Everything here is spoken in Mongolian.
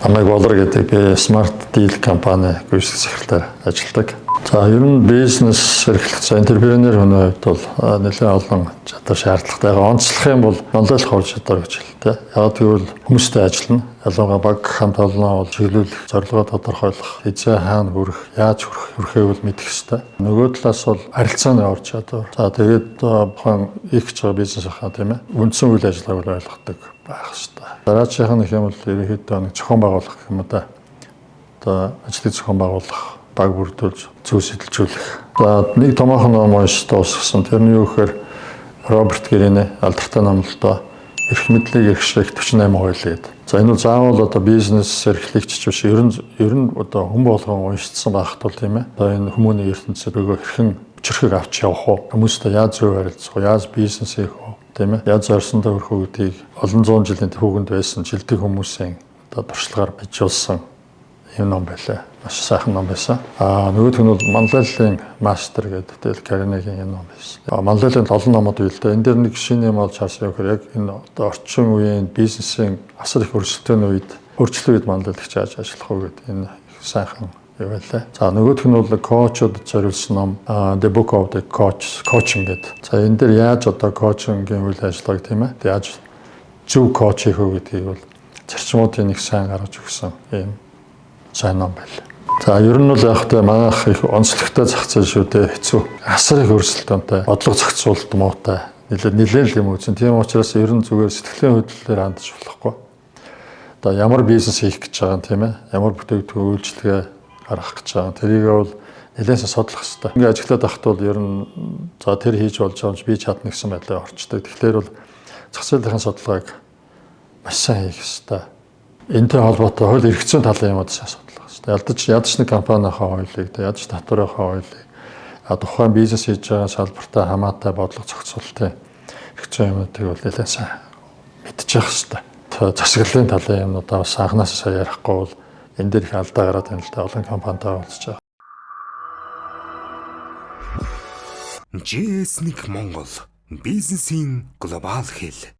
Намайг Болор гэдэг, би Smart Deal компани гүйцэтгэх захирлаар ажилладаг. За, ер нь бизнес эрхлэх, за, entrepreneur хүний хувьд бол нэлээд олон чадвар шаардлагатай. Яг онцлох юм бол онлайлах ур чадвар гэж хэлдэг. Яг гэвэл хүмүүстэй ажиллана. Ялангуяа баг хамт олноо бол чиглүүлэх, зорилгоо тодорхойлох, хэзээ хаана хүрэх, яаж хүрэх, хүрэхээ бол мэдэх ёстой. Нөгөө талаас бол харилцааны ур чадвар. За, тэгээд тухайн хийх гэж байгаа бизнесийнхаа, тийм ээ, үндсэн үйл ажиллагааг ойлгодог байх ёстой. Дараачих нь юм бол ерөнхийдөө нэг зохион байгуулах гэх юм уу да. Одоо ажлыг зохион байгуулах, баг бүрдүүлж, зөв сэтэлжүүлэх. За, нэг томоохон ном уншиж дуусгасан. Тэр нь юу гэхээр Роберт Гриний алдартай ном л доо, "Эрх мэдлийг эрхших 48 хууль" гэдэг. За, энэ бол заавал одоо бизнес эрхлэгч ч биш, ер нь одоо хүн болгон уншицсан байх тул, тийм ээ. Одоо энэ хүмүүний ертөнцид өгөө хэрхэн хүчирхэг авч явах уу? Хүмүүстэй яаж зөв харилцах уу? Яаж бизнес хийх үү? Тийм ээ. Яаж зорьсондоо хүрэх үү гэдгийг олон зуун жилийн түүхэнд байсан шилдэг хүмүүсийн одоо туршлагаар бичүүлсэн юм ном байлаа. Маш сайхан ном байсан. Аа, нөгөөх нь бол "Манлайллын мастер" гэдэг Дейл Карнегийн ном байсан. Аа, манлайллын олон номууд байл дээ. Энэ дээр нэг шинэ юм олж харсан юм гэхээр яг энэ одоо орчин үеийн бизнесийн асар их өрсөлдөөний үед, өөрчлөлт үед манлайлагч яаж ажиллах уу гэдэг энэ их сайхан юм байлаа. За, нөгөөх нь бол coach ууд зориулсан ном, The Book of the Coach Coaching гэдэг. За, энэ дээр яаж одоо coaching ийн үйл ажиллагааг, тийм ээ, яаж зөв coach хийх үү гэдгийг бол зарчмуудын нэг сайн гаргаж өгсөн ийм сайн ном байлаа. За, ер нь бол яг тэ манайх их онцлогтой зах зээл шүү дээ. Хэцүү. Асар их өрсөлдөөнтэй, бодлого зохицуулалт муутай. Нилээ нилээн л юм үзэн. Тийм учраас ер нь зүгээр сэтгэлийн хөдлөлөөр хандаж болохгүй. Одоо ямар бизнес хийх гэж байгаа юм, тийм ээ? Ямар бүтээгдэхүүн, үйлчилгээ гаргах гэж байгаа. Тэрийг бол нэлээсээ судлах хэрэгтэй. Ингээ ажиглаад байхад бол ер нь за, тэр хийж болж байгаа юм чи би чадна гэсэн байдлаар орчдөг. Тэгэхээр бол зах зээлийн судалгааг маш сайн хийх хэрэгтэй. Энэтэй холбоотой хууль эрх зүйн талын юмуд сайн судлах хэрэгтэй. Ядаж нэг компанийнхаа хуулийг, ядаж татварынхаа хуулийг, тухайн бизнес хийж байгаа салбартай хамаатай бодлого зохицуулалтын, эрх зүйн юмнуудыг бол нэлээд сайн мэдчих хэрэгтэй. Засаглалын талын юмнуудаа бас анхнаасаа сайн ярихгүй бол энэ дээр их алдаа гараад байна л да, олон компанитай уулзж байгаа. GS1 Монгол, бизнесийн глобал хэл.